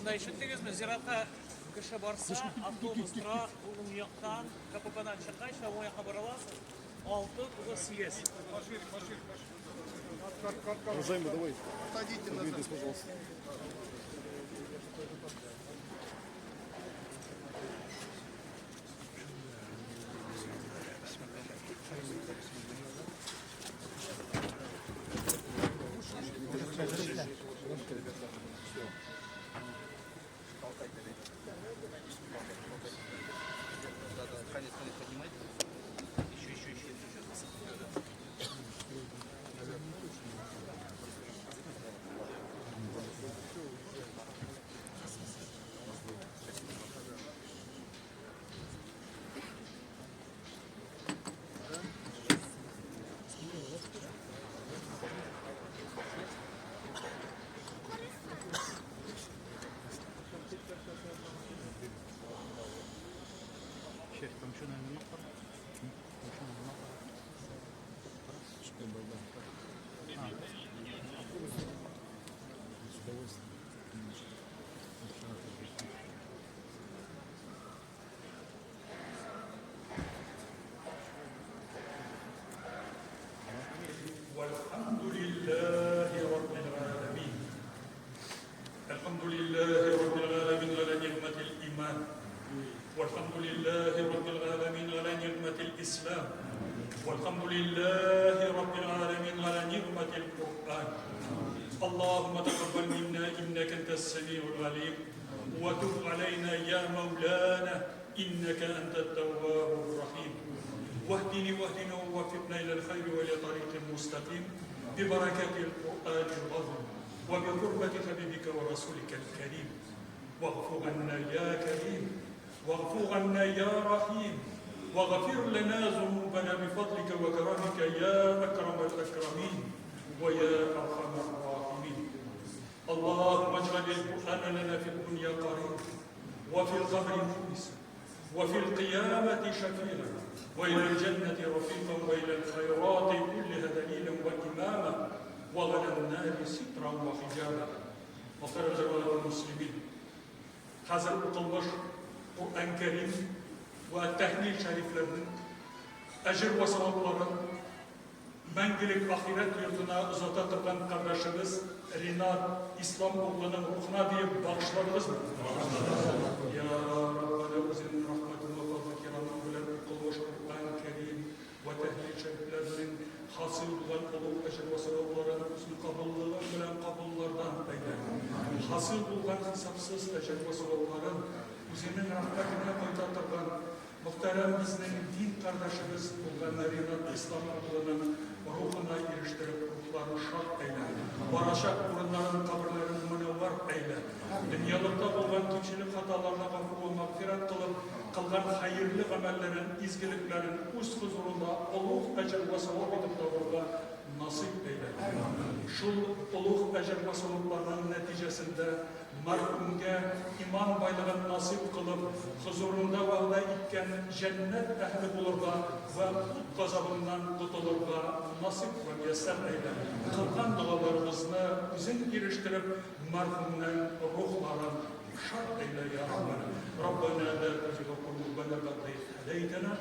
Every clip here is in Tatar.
Монда ишеттегезме? Зиратка кеше барса, автобус тора, уң яктан, КППдан чыккач та уң якка борыласыз. 6, 9, 8. Уважаемый, давай. Отойдите, пожалуйста. Конец, конец поднимайте. Еще, еще, еще, еще. والحمد لله رب العالمين. الحمد لله رب العالمين على نعمة الإيمان، والحمد لله رب العالمين على نعمة الإسلام، والحمد لله رب العالمين على نعمة القرآن. اللهم تقبل منا إنك أنت السميع العليم، وتب علينا يا مولانا إنك أنت التواب الرحيم. واهدني واهدنا ووفقنا إلى الخير وإلى طريق مستقيم ببركة القرآن العظيم وبقربة حبيبك ورسولك الكريم. واغفر عنا يا كريم، واغفر عنا يا رحيم، واغفر لنا ذنوبنا بفضلك وكرمك يا أكرم الأكرمين ويا أرحم الراحمين. اللهم اجعل القرآن لنا في الدنيا قريبا، وفي القبر مؤنسا، وفي القيامة شفيعا، وإلى الجنة رفيقا، وإلى الخيرات كلها دليلا وإماما، وعلى النار سترا وحجابا. Мөхтәрәм җәмәгать мөслимин. Хәзер укылмыш Коръән Кәрим вә тәһлил шәрифләрнең әҗер вә савапларын мәңгелек ахирәт йортына озата торган кардәшебез Ринат Ислам углының рухына диеп багышладыгызмы? Я Раббана, үзеңнең рәхмәтең вә фазлы кирамың белән укылмыш Коръән Кәрим вә тәһлил шәрифләрнең хасил булган олуг әҗер вә савапларын үзең кабуллыгың белән кабуллардан әйлә. Хасил булган хисапсыз әҗер вә савапларын үзеңнең рәхмәтеңә кайта торган мөхтәрәм безнең дин кардәшебез булган Ринат Ислам углының рухына ирештереп, рухларын шат әйлә. Барачак урыннарын, каберләрен мөнәввәр әйлә. Дөньялыкта булган кимчелек хаталарны гафу вә мәгъфирәт кылып, кылган хәерле гамәлләрен, изгелекләрен үз хозурында олуг әҗер вә савап итеп табырга насыйп әйлә. Шул олуг әҗер вә савапларның нәтиҗәсендә мәрхүмгә иман байлыгын насыйп кылып, хозурыңда вәгъдә иткән җәннәт әһле булырга вә ут газабыннан котылырга насыйп вә мияссәр әйлә. Кылган догаларыбызны үзең ирештереп, мәрхүмнең рухларын шат әйлә, я Раббана. Раббана ла тузигъ кулубана бәгъдә из һәдәйтәна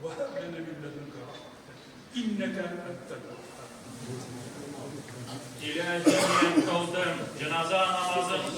вә һәб ләнә мин ләдүнкә рәхмәтән иннәкә әнтәл вәһһаб. Илаһи, мин кылдым җеназа намазын.